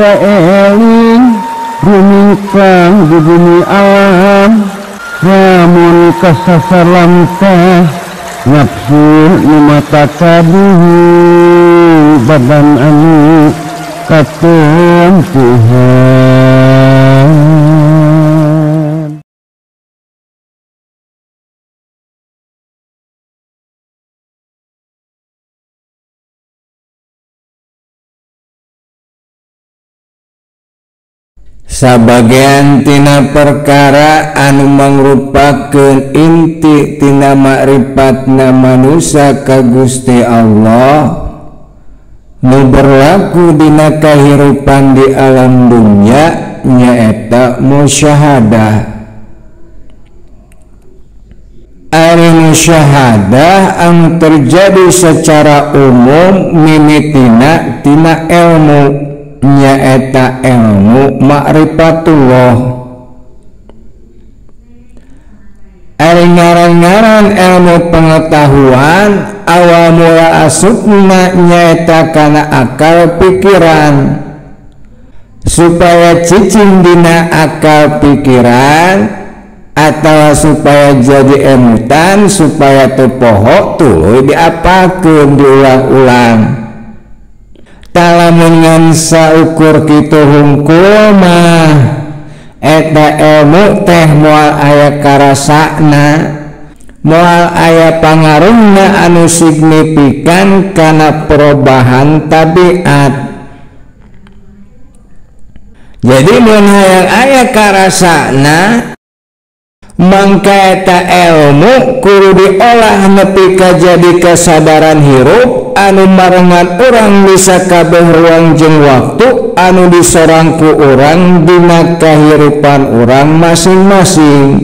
kaeling rumingkang di bumi alam lamun kasasar lamteh nafsu nu mata kaduhu badan anu katempuhan. Sabagian tina perkara anu mangrupakeun inti tina makrifatna manusia ka Gusti Allah nu berlaku dina kahirupan di alam dunya nyaeta musyahadah. Ari musyahadah anu terjadi secara umum mimitina tina ilmu nyaeta ilmu ma'rifatullah. Ari ngaran-ngaran ilmu pengetahuan awal mula asupna nyaeta kana akal pikiran, supaya cicing dina akal pikiran atau supaya jadi emutan supaya teu poho tuluy diapalkeun diulang-ulang. Talamun ngan saukur kitu hungkul mah eta ilmu teh moal aya karasana, moal aya pangaruhna anu signifikan kana perubahan tabiat. Jadi mun hayang aya karasana mangka eta ilmu kudu diolah nepi ka jadi kesadaran hirup anu marengan urang bisa kabeh ruang jeung waktu anu disorang ku urang dina kahirupan urang masing-masing,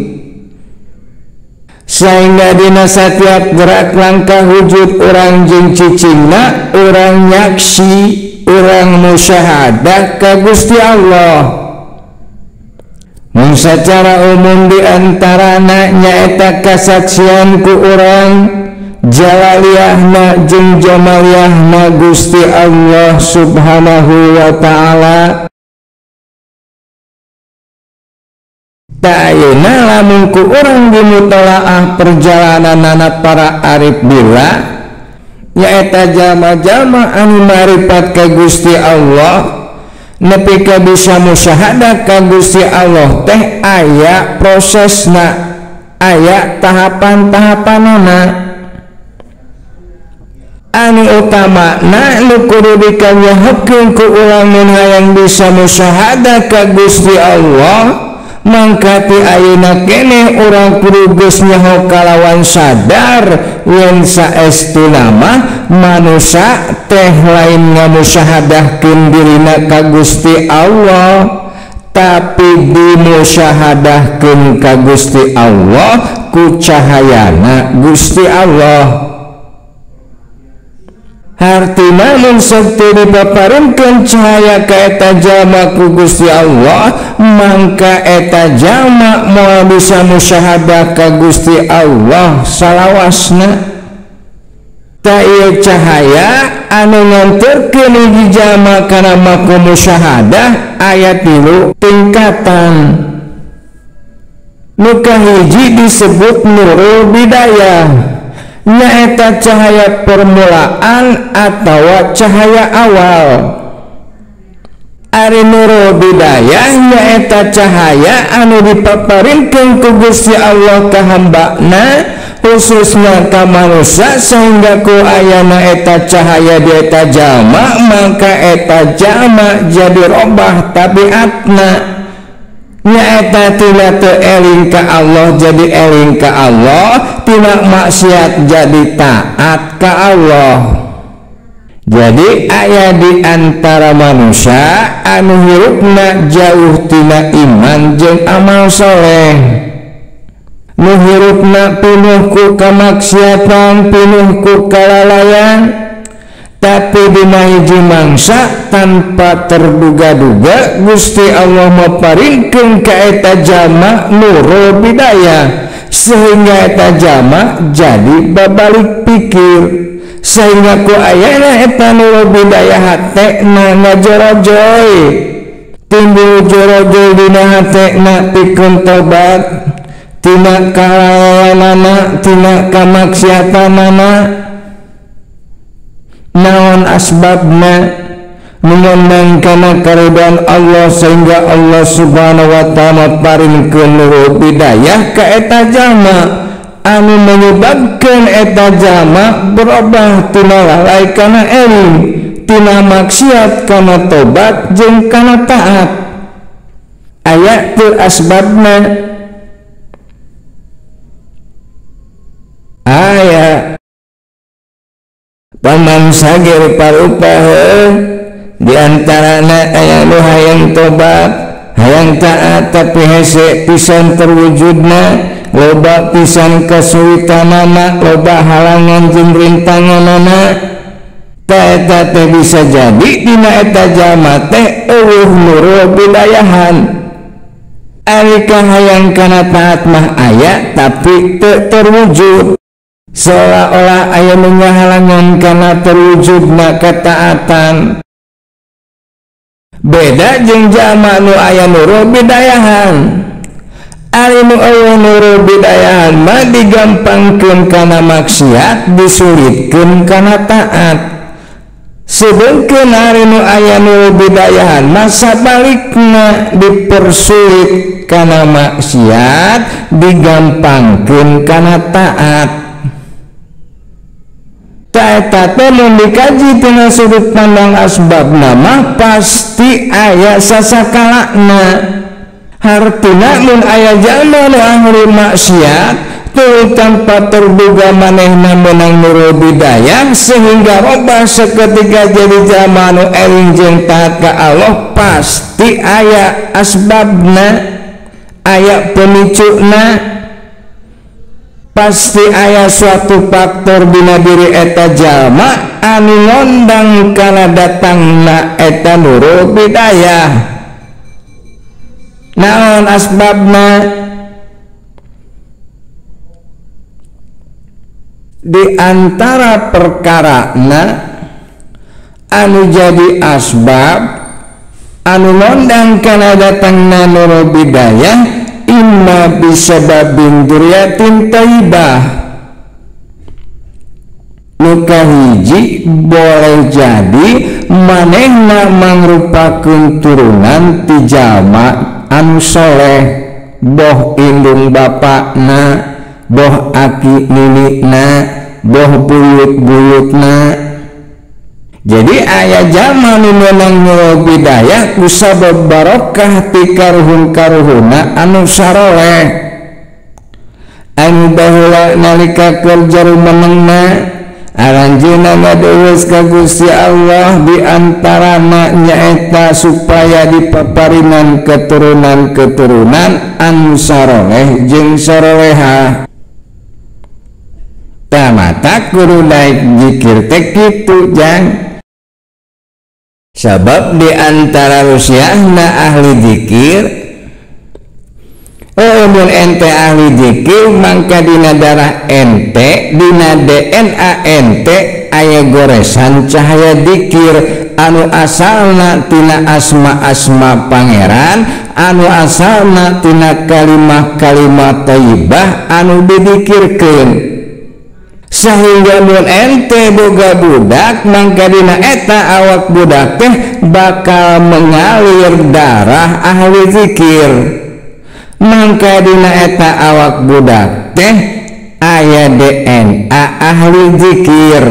sehingga dina setiap gerak langkah wujud urang jeung cicingna urang nyaksi urang musyahadah ka Gusti Allah. Mun secara umum di antarana nyaeta kasaksian ku urang jalaliyahna jeung jamaliyahna Gusti Allah Subhanahu wa ta'ala. Ta ayeuna lamun ku urang dimutolaah perjalananana para arif billah nyaeta jalma-jalma anu marifat ka Gusti Allah nepi ka bisa musyahadah ka Gusti Allah teh aya prosesna, aya tahapan-tahapanana. Anu utamana nu kudu dikanyahokeun ku urang mun hayang bisa musyahadah ka Gusti Allah, mangka ti ayeuna keneh urang kudu geus nyaho kalawan sadar yen saestuna mah manusa teh lain ngamusyahadahkeun dirina ka Gusti Allah, tapi dimusyahadahkeun ka Gusti Allah ku cahayana Gusti Allah. Hartina mun sok teu dipaparunkeun cahaya ka eta jalma ku Gusti Allah, mangka eta jalma moal bisa musyahadah ka Gusti Allah salawasna. Ta ieu cahaya anu nganterkeun hiji jalma kana makom musyahadah aya 3 tingkatan. Nu kahiji disebut nurul bidayah, nyaeta cahaya permulaan atau cahaya awal. Ari nurul bidayah nyaeta cahaya anu dipaparinkeun ku Gusti Allah ka hambana, khususnya ka manusia, sehingga ku ayana eta cahaya di eta jalma, maka eta jalma jadi robah tabiatna. Nyaeta tina teu eling ka Allah jadi eling ka Allah, tina maksiat jadi taat ka Allah. Jadi aya di antara manusia anu hirupna jauh tina iman jeung amal soleh, nu hirupna pinuh ku kamaksiatan, pinuh ku kalalayan, tapi dina hiji mangsa tanpa terduga-duga Gusti Allah maparinkeun ka eta jalma nurul bidayah, sehingga eta jalma jadi babalik pikir, sehingga ku ayana eta nurul bidayah hatena ngajorojoy timbul jorojoy dina hatena pikeun tobat tina kalalayanana tina kamaksiatanana. Naon asbabna mengundang kana karidhaan Allah sehingga Allah Subhanahu wa ta'ala paringkeun nurul bidayah ka eta jalma anu menyebabkan eta jalma berubah tina lalai kana eling, tina maksiat kana tobat jeung kana taat. Aya teu asbabna? Aya. Paman sagir parupa di antarana aya nu hayang tobat, hayang taat tapi hese pisan terwujudna, loba pisan kesulitanana, loba halangan jeung rintanganana. Ta eta teh bisa jadi dina eta jalma teh eueuh nurul bidayahan. Ari kahayang kana taat mah aya tapi teu terwujud, seolah-olah aya nu ngahalangan kana terwujudna ketaatan. Beda jeung jalma nu aya nurul bidayahan. Ari nu eueuh nurul bidayahan mah digampangkeun kana maksiat, disulitkeun kana taat. Sedengkeun ari nu aya nurul bidayahan mah sabalikna dipersulit kana maksiat, digampangkeun kana taat. Eta teh mun dikaji tina sudut pandang asbabna mah pasti aya sasakalana. Hartina mun aya jalma nu ahli maksiat tuluy tanpa terduga manehna meunang nurul bidayah sehingga robah seketika jadi jalma nu eling jeung taat ka Allah, pasti aya asbabna, aya pemicuna, pasti aya suatu faktor dina diri eta jalma anu ngondang kana datangna eta nurul bidayah. Naon asbabna? Di antara perkarana anu jadi asbab anu ngondang kana datangna nurul bidayah, imma bisababin dzurriyatin thayyibah. Nu kahiji boleh jadi manehna mangrupakeun turunan ti jalma anu soleh, boh indung bapakna, boh aki ninikna, boh buyut-buyutna. Jadi aya jalma nu meunang nurul bidayah kusabab barokah ti karuhun-karuhunna anu saroleh, anu baheula nalika keur jarumenengna aranjeunna ngadeweus ka Gusti Allah, di antarana nyaeta supaya dipaparinan keturunan-keturunan anu saroleh jeung saroleha. Tah mata kudu naik zikir teh kitu jang. Sabab di antara rusiahna ahli zikir, mun ente ahli zikir mangka dina darah ente, dina DNA ente aya goresan cahaya zikir anu asalna tina asma-asma pangeran, anu asalna tina kalimah-kalimah thayyibah anu didikirkeun. Sehingga mun ente boga budak mangka dina eta awak budak teh bakal mengalir darah ahli zikir. Mangka dina eta awak budak teh aya DNA ahli zikir.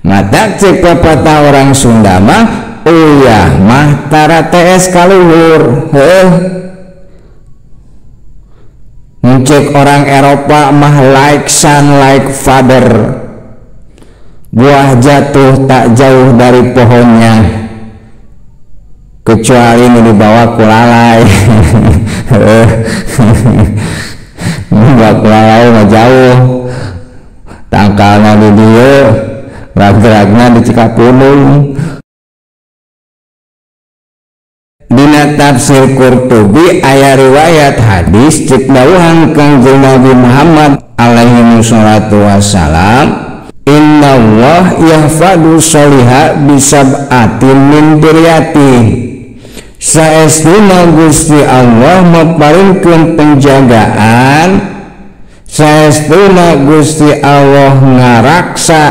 Matak cek pepatah orang Sunda mah uyah mah tara TS kaluhur. Heuh. Cek orang Eropa mah like son like father, buah jatuh tak jauh dari pohonnya, kecuali ini dibawa kulalai. Dibawa kulalai mah jauh, tangkalna di dieu, rag-ragna di Cikapundung. Dina tafsir Qurtubi aya riwayat hadis cek dawuhan Kangjeng Nabi Muhammad alaihi wassalatu wassalam, Innallah yahfadu sholiha bisab'atin min dzurriyyati. Saestuna Gusti Allah maparinkeun penjagaan, saestuna Gusti Allah ngaraksa,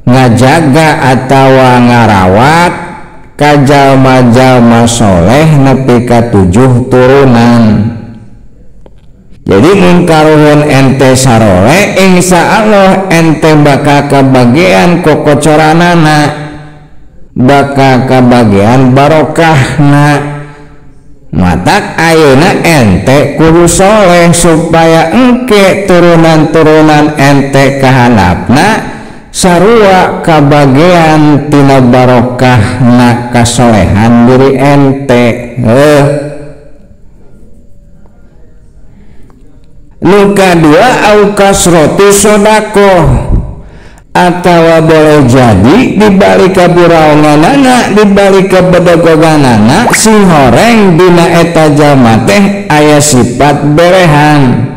ngajaga atawa ngarawat ka jalma-jalma soleh nepi ka 7 turunan. Jadi mun karuhun ente saroleh, insya Allah ente bakal kebagian kokocoranana, bakal kebagian barokahna. Matak ayeuna ente kudu soleh supaya engke turunan-turunan ente kahandapna sarua kabagian tina barokahna kasolehan diri ente. Nu kadua au kasroti sodakoh, atawa boleh jadi dibalik kaburaonganana, dibalik kebedagoganana si horeng dina eta jalma teh aya sifat berehan.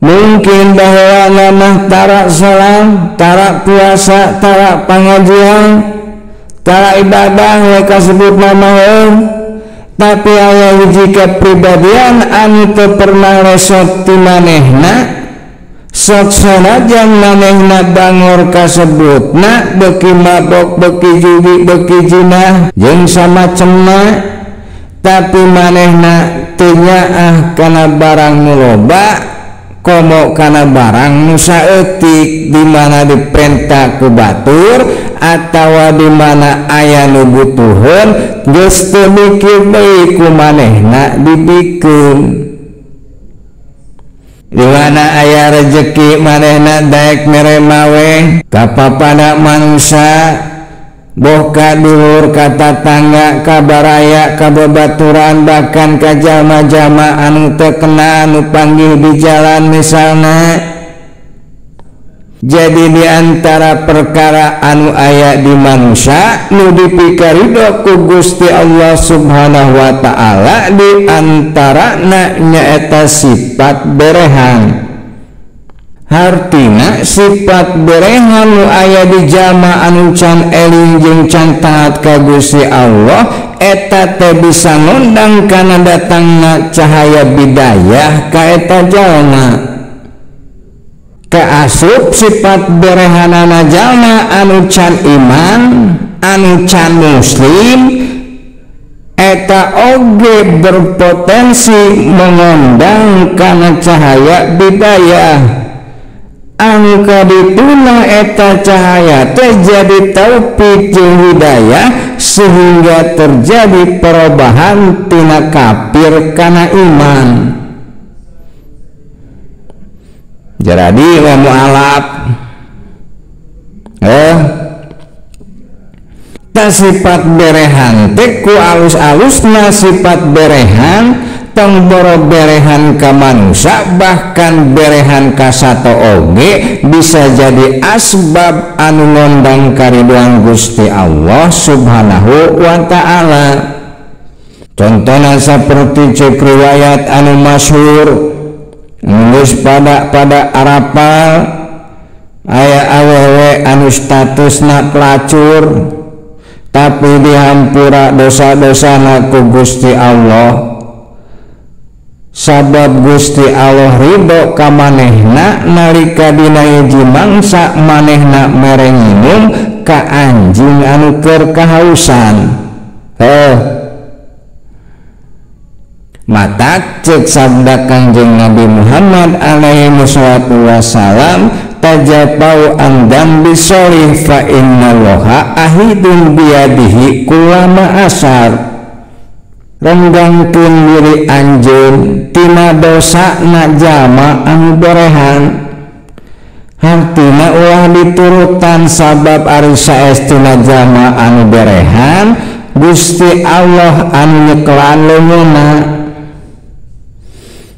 Mungkin baheulana mah tara salam, tara puasa, tara pangajian, tara ibadah we kasebut nama heuh, tapi aya hiji kepribadian anu teu pernah resot ti manehna. Sok sanajan manehna bangor kasebutna, beuki mabok, beuki judi, beuki jinah jeung samacemna, tapi manehna teu nyaah kana barang nu loba komo kana barang nu saeutik, di mana diperintah ku batur atawa di mana aya nu butuheun geus teu mikir deui ku manehna dibikeun. Di mana aya rejeki manehna daek mere mawe ka papada manusia, boh ka dulur, ka tatangga, ka baraya, ka babaturan, bahkan ka jalma-jalma anu teu kena anu panggih di jalan misalna. Jadi di antara perkara anu aya di manusia nu dipikarido ku Gusti Allah Subhanahu wa taala, di antarana nyaeta sifat berehan. Hartina sifat berehan nu aya di jalma anu can eling jeung can taat ka Gusti Allah, eta teh bisa ngundang kana datangna cahaya bidayah ka eta jalma. Kaasup sifat berehanana jalma anu can iman, anu can muslim, eta oge berpotensi mengundang kana cahaya bidayah. Anu kadituna eta cahaya teh jadi taufik jeung hidayah sehingga terjadi perubahan tina kafir kana iman. Jadi wa mualaf ta sifat berehan teh ku alus-alusna sifat berehan tong boro berehan ka manusia, bahkan berehan ka sato oge bisa jadi asbab anu ngondang kariduan Gusti Allah Subhanahu wa taala. Contohna saperti cek riwayat anu masyhur geus pada arapal aya awewe anu statusna pelacur tapi dihampura dosa-dosana ku Gusti Allah. Sabab Gusti Allah ridho ka manehna nalika dina hiji mangsa manehna mere nginum ka anjing anu keur kahausan. Mata cek sabda Kangjeng Nabi Muhammad alaihi wassalatu wassalam, tajapau an dzambi sholih fa innallaha ahidun biyadihi kullama asar. Renggangkeun diri anjeun tina dosana jalma anu berehan. Hartina ulah diturutan sabab ari saestuna jalma anu berehan Gusti Allah anu nyekelan leungeunna,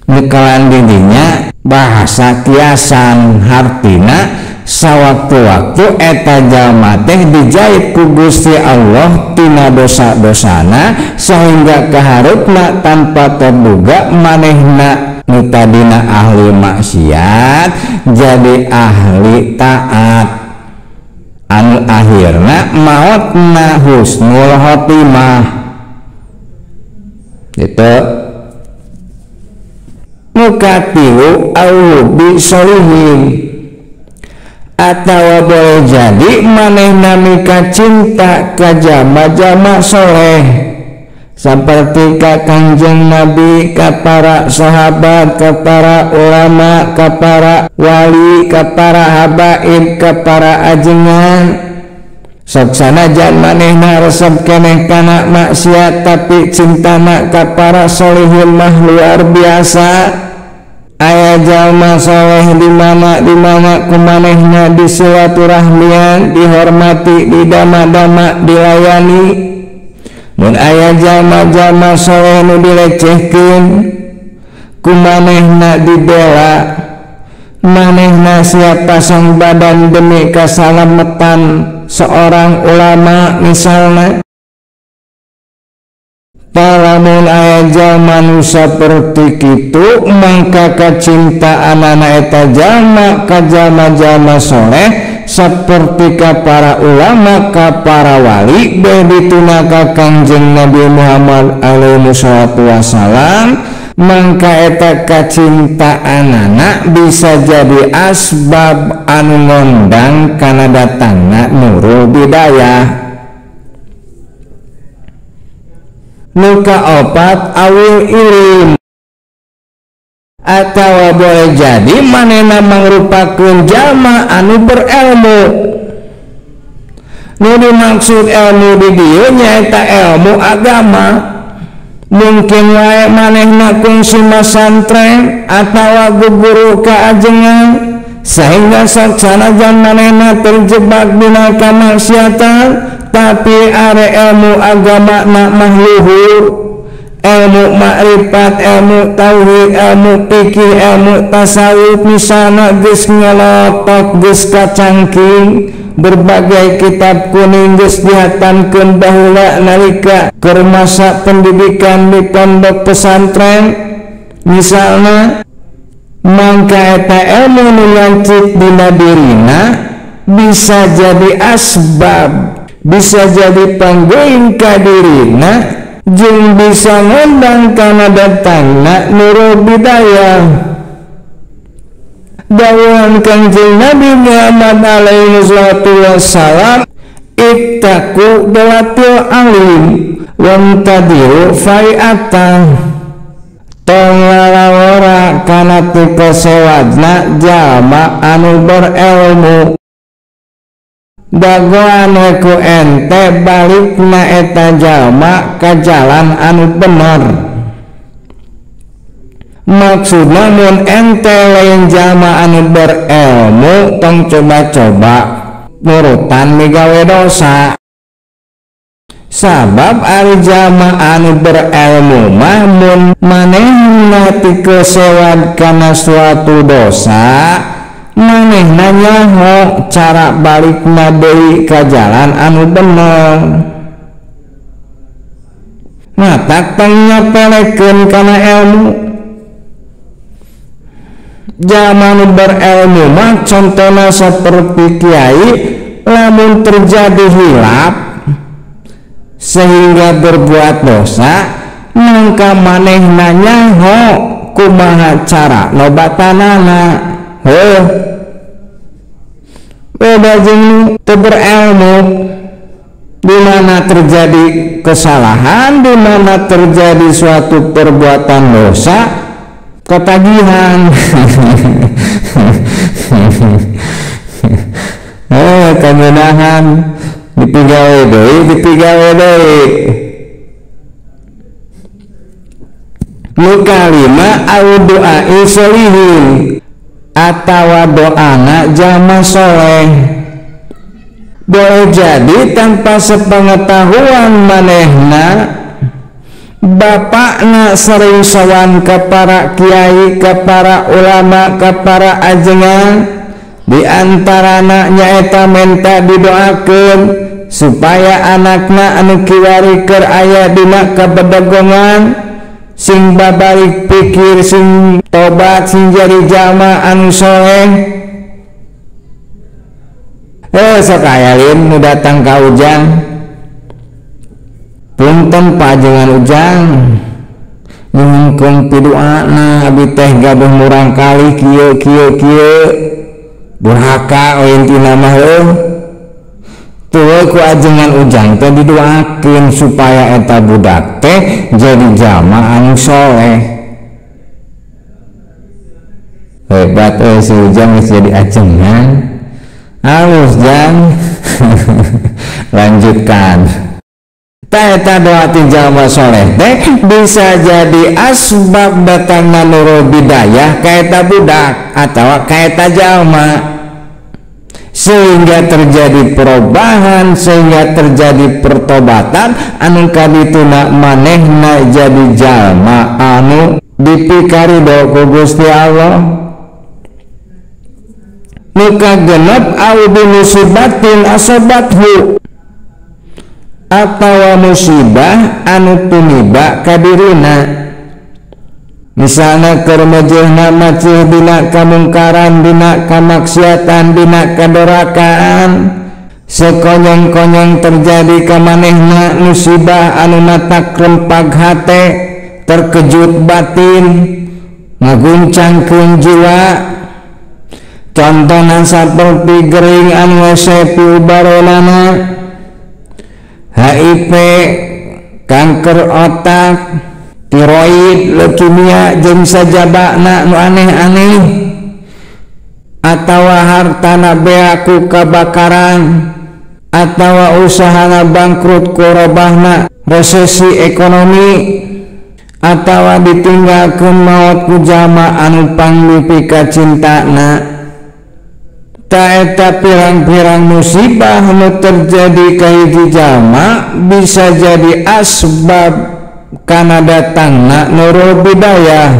nyekelan didinya bahasa kiasan. Hartina sawaktu-waktu eta jalma teh dijahit ku Gusti Allah tina dosa-dosana sehingga kaharupna tanpa terduga manehna Nu tadina ahli maksiat jadi ahli taat, anu akhirna maotna husnul khotimah. Gitu. Nu katilu au bi solihin, atawa boleh jadi manehna mika cinta ka jama-jama soleh seperti ka Kanjeng Nabi, ka para sahabat, ka para ulama, ka para wali, ka para habaib, ka para ajengan. Sok sanajan manehna resep keneh kana maksiat tapi cintana ka para solihin mah luar biasa. Aya jalma soleh di mana ku manehna disilaturahmian, dihormati, didama-dama, dilayani. Mun aya jalma-jalma soleh nu dilecehkeun ku manehna dibela, manehna siap pasang badan demi kasalamatan seorang ulama misalnya. Lamun aya jalma nu saperti kitu mangka kacintaanana eta jalma ka jalma-jalma soleh seperti ka para ulama, ka para wali, beh dituna ka Kangjeng Nabi Muhammad alaihi salatu wasalam, mangka eta kacintaanana bisa jadi asbab anu ngondang kana datangna nurul bidayah. Nu kaopat awil ilim, atawa boleh jadi manehna mangrupakeun jalma anu berilmu. Nu dimaksud ilmu di dieu nyaeta ilmu agama. Mungkin wae manehna kungsi masantren atawa guru kaajengan sehingga sok sanajan manehna terjebak dina kamaksiatan, tapi are ilmu agama nak mah luhur, ilmu makrifat, ilmu tauhid, ilmu fikih, ilmu tasawuf misalna geus ngalotok, geus kacangking, berbagai kitab kuning geus dihatamkeun baheula nalika keur masa pendidikan di pondok pesantren misalna. Mangka eta ilmu nu ngancik dina dirina bisa jadi asbab, bisa jadi panggoing ka dirina jeung bisa ngundang kana datangna nurul bidayah. Dawuhan Kangjeng Nabi Muhammad alaihi salatu wassalam, ittaqu dalatil alim wamtadiru fai'atan. Tong lalawara kana tikosewajna jalma anu berilmu. Dagoan ku ente balikna eta jalma ka jalan anu bener. Maksudna mun ente lain jalma anu berilmu tong coba-coba nurutan migawe dosa. Sabab ari jalma anu berilmu mah mun manehna tikosewad kana suatu dosa, manehna nyaho cara balikna deui ka jalan anu bener. Matak tong nyepelekeun kana ilmu. Jalma nu berilmu mah contona saperti kiai, lamun terjadi hilap sehingga berbuat dosa, mangka manehna nyaho kumaha cara nobatanana. Heuh, beda jeung teu berilmu. Di mana terjadi kesalahan, di mana terjadi suatu perbuatan dosa, ketagihan. Kangenahan dipigawe deui, dipigawe deui. Nu kalima au doa solihin, atawa doana jalma soleh. Boleh jadi tanpa sepengetahuan manehna, bapakna sering sowan ke para kiai, ke para ulama, ke para ajengan. Di antarana nyaeta menta didoakeun supaya anakna anu kiwari keur aya dina kabedegongan sing babalik pikir, sing tobat, sing jadi jalma anu soleh. Sok aya lain nu datang ka Ujang, punten pajengan Ujang nyungkeun piduana abi teh gaduh murang kali kieu kieu kieu durhaka we intina mah heuh. Tuh ku ajengan Ujang teh didoakeun supaya eta budak teh jadi jalma anu soleh. Hebat euy si Ujang geus jadi ajengan. Halus Jang. Lanjutkan. Eta doa ti jalma soleh teh bisa jadi asbab datangna nurul bidayah ka eta budak atawa ka eta jalma, sehingga terjadi perubahan, sehingga terjadi pertobatan anu kadituna manehna jadi jalma anu dipikarido ku Gusti Allah. Nu kagenep au bi musibatin asobathu, atawa musibah anu tumiba kadirina. Misalna keur mejehna macih dina kamungkaran, dina kamaksiatan, dina kadorakaan, sekonyong-konyong terjadi ka manehna musibah anu matak rempag hate, terkejut batin, ngaguncangkeun jiwa. Contohna saperti gering anu hese piubaronana, HIV, kanker otak, tiroid, leukemia jeung sajabana nu aneh-aneh, atawa hartana beak ku kabakaran, atawa usahana bangkrut ku robahna resesi ekonomi, atawa ditinggalkeun maot ku jalma anu panglipika cintana. Ta eta pirang-pirang musibah nu terjadi ka hiji jalma bisa jadi asbab kana datangna nurul bidayah.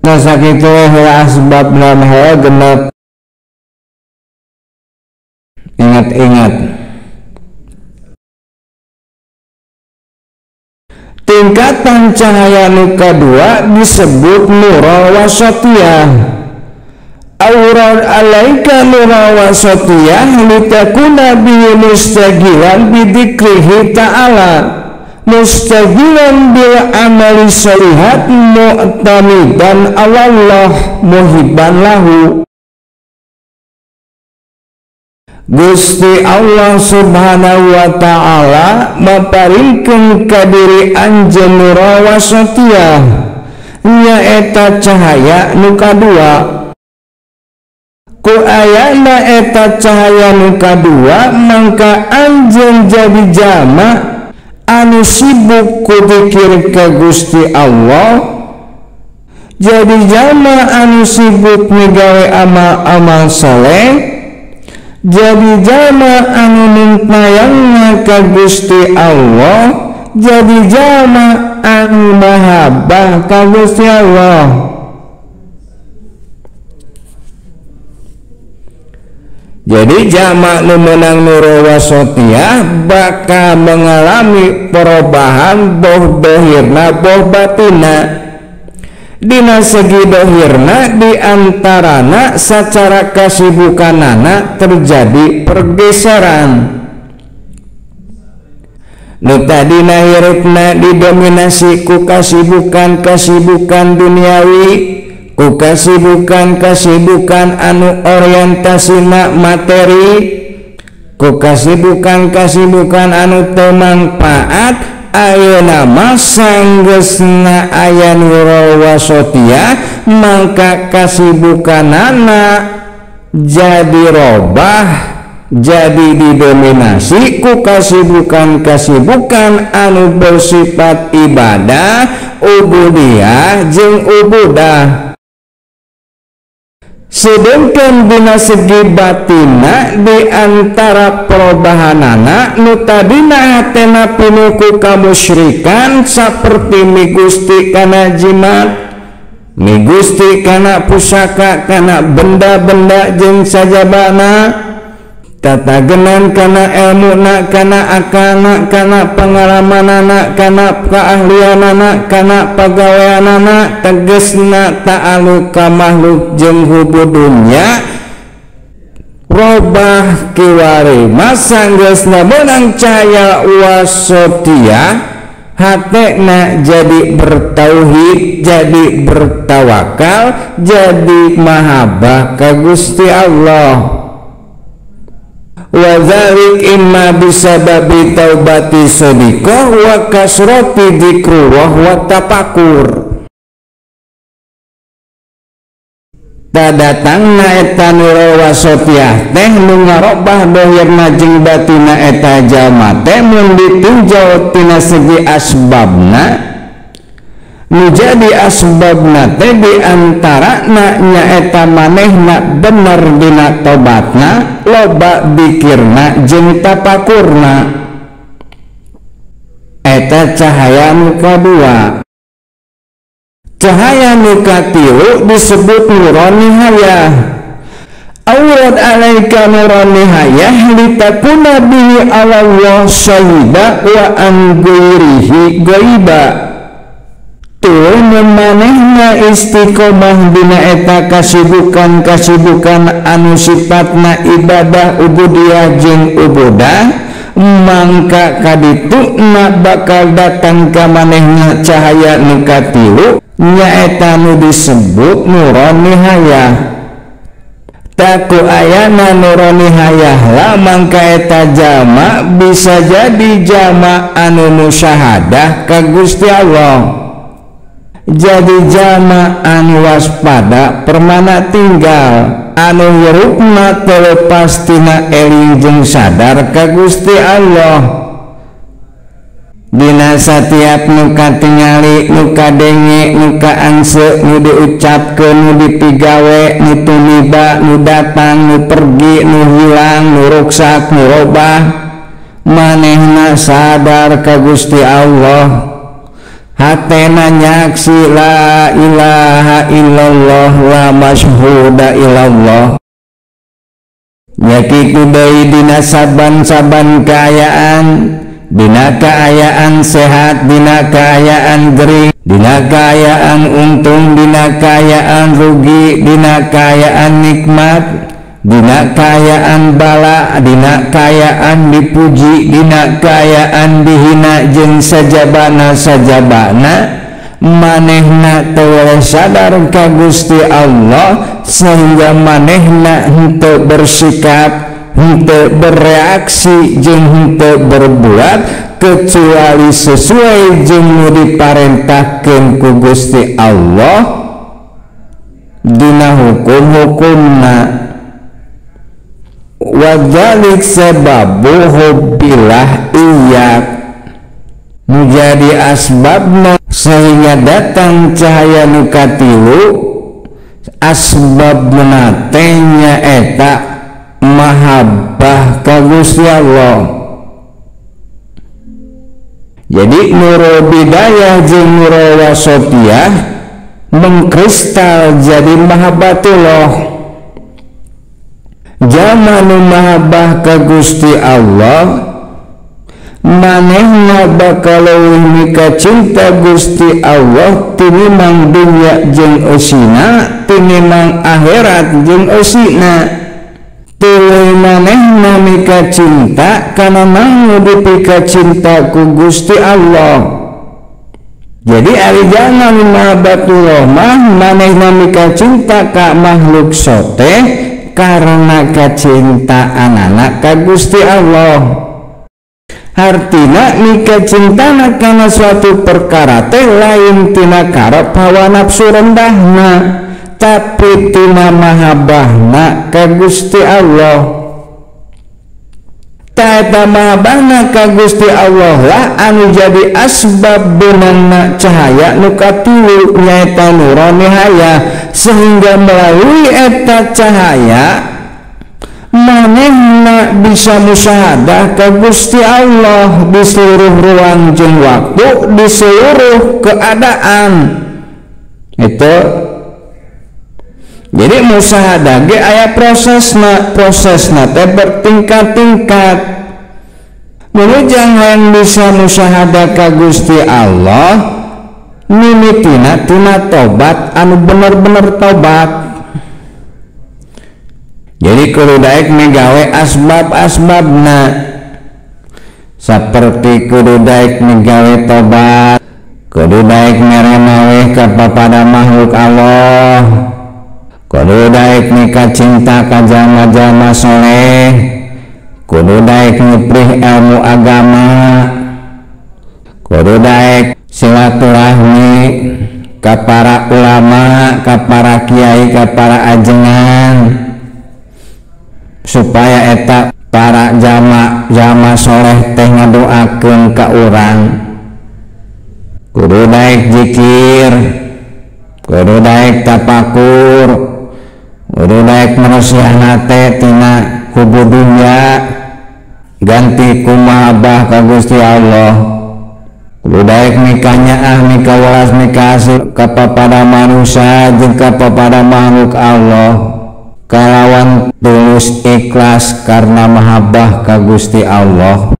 Nah sakitu heula asbabna mah genep. Ingat-ingat. Tingkatan cahaya nu kadua disebut nurul wasatiyah. Aurat alaika nurul wasatiyah litakuna bihi mustaqilan bidzikrihi ta'ala, mustaqilan bil amali sholihat mu'tamidan alallah muhibban lahu. Gusti Allah subhanahu wa ta'ala maparingkeun ka diri anjeun nurul wasatiyah, nyaeta cahaya nu kadua. Ku ayana eta cahaya nu kadua mangka anjeun jadi jalma anu sibuk ku dzikir ka Gusti Allah, jadi jalma anu sibuk migawe amal-amal soleh, jadi jalma anu nintayangna ka Gusti Allah, jadi jalma anu mahabbah ka Gusti Allah. Jadi jalma nu meunang nurul wasatiyah bakal mengalami perubahan boh dohirna boh batina. Dina segi dohirna diantarana secara kasibukanana terjadi pergeseran. Nu tadina hirupna didominasi ku kasibukan-kasibukan duniawi, ku kasibukan-kasibukan anu orientasina materi, ku kasibukan-kasibukan anu teu mangpaat. Ayeuna mah sanggeusna aya nurul wasatiyah mangka kasibukanana jadi robah, jadi didominasi ku kasibukan-kasibukan anu bersifat ibadah, ubudiyah jeung ubudah. Sedangkan dina segi batina di antara perubahanana nu tadina hatena pinuh ku kamusyrikan saperti migusti kana jimat, migusti kana pusaka, kana benda-benda jeung sajabana. Tatagenan kana elmuna, kana akalna, kana pengalamanana, kana keahlianana, kana pagaweanana, tegesna ta'aluk ka makhluk jeung hubu dunya. Robah kiwari masa geusna meunang cahaya wasotiyah, hatena jadi bertauhid, jadi bertawakal, jadi mahabbah ka Gusti Allah. Wa dzalik imma bisababi taubati shadiqah wa kasrati dzikrullah wa tafakur. Tadatangna eta nurul wasotiyah teh nu ngarobah dohirna jeung batina eta jalma teh mun ditinjau tina segi asbabna, nu jadi asbabna teh di antarana nyaeta manehna bener dina tobatna, loba dikirna jeung tapakurna. Eta cahaya nu kadua. Cahaya nu katilu disebut nurani hayah. Awrad alaika nurani hayah litakuna bihi ala Allah syahida wa an ghairihi ghaiba. Tuluy manehna istiqomah dina eta kasibukan-kasibukan anu sifatna ibadah ubudiyah jeung ubudah, mangka kadituna bakal datang ka manehna cahaya nu katilu nyaeta nu disebut nurani hayah. Taku ayana nurani hayah lah mangka eta jalma bisa jadi jalma anu musyahadah ka Gusti Allah, jadi jalma anu waspada permana tinggal, anu hirupna telepas tina eling jeung sadar ka Gusti Allah. Dina satiap nu katingali, nu kadenge, nu kaangse, nu diucapkeun, nu dipigawe, nu tumiba, nu datang, nu pergi, nu hilang, nu ruksak, nu robah, manehna sadar ka Gusti Allah. Hatena nyaksi la ilaha illallah la masyhuda illallah. Nya kitu deui dina saban-saban kaayaan, dina kaayaan sehat, dina kaayaan gering, dina kaayaan untung, dina kaayaan rugi, dina kaayaan nikmat, dina kaayaan bala, dina kaayaan dipuji, dina kaayaan dihina jeung sajabana-sajabana, manehna teu sadar ka Gusti Allah sehingga manehna henteu bersikap, henteu bereaksi jeung henteu berbuat kecuali sesuai jeung nu diparentahkeun ku Gusti Allah dina hukum-hukumna. Wadzalik sababu hubbillah iyyak, menjadi asbabna sehingga datang cahaya nu katilu. Asbabna teh nyaeta mahabbah ka Gusti Allah. Jadi nurul bidayah jeung nurul wasotiyah mengkristal jadi mahabbatullah. Jalma nu mahabbah ka Gusti Allah manehna bakal leuwih mika cinta Gusti Allah tinimbang dunya jeung eusina, tinimbang akhirat jeung eusina. Tuluy manehna mika cinta kana nu dipika cinta ku Gusti Allah. Jadi ari jalma nu mahabbatullah mah manehna mika cinta ka makhluk soteh karena kecintaan anak ka Gusti Allah. Hartina mika cintana kana suatu perkara teh lain tina karep hawa nafsu rendahna, tapi tina mahabbahna ka Gusti Allah. Ta eta mahabbahna ka Gusti Allah lah anu jadi asbab beunangna cahaya nu katilu nyaeta nurani hayah, sehingga melalui eta cahaya manehna bisa musyahadah ka Gusti Allah di seluruh ruang jeung waktu, di seluruh keadaan. Itu Jadi musyahadah ge aya prosesna, prosesna teh bertingkat-tingkat. Mulujang hayang bisa musyahadah ka Gusti Allah mimitina tina tobat anu bener-bener tobat. Jadi kudu daek migawe asbab-asbabna, seperti kudu daek migawe tobat, kudu daek mere maweh kepada makhluk Allah, kudu daek mika cinta ka jalma-jalma soleh, kudu daek ngiprih ilmu agama, kudu daek silaturahmi ka para ulama, ka para kiai, ka para ajengan, supaya eta para jalma soleh teh ngadoakeun ka urang. Kudu daek zikir, kudu daek tapakur, kudu daek meresihan hate tina hubu dunya, ganti ku mahabbah ka Gusti Allah. Kudu daek mikanyaah, mikawelas, mikasih kepada manusia jeung kepada makhluk Allah kalawan tulus ikhlas karena mahabbah ka Gusti Allah.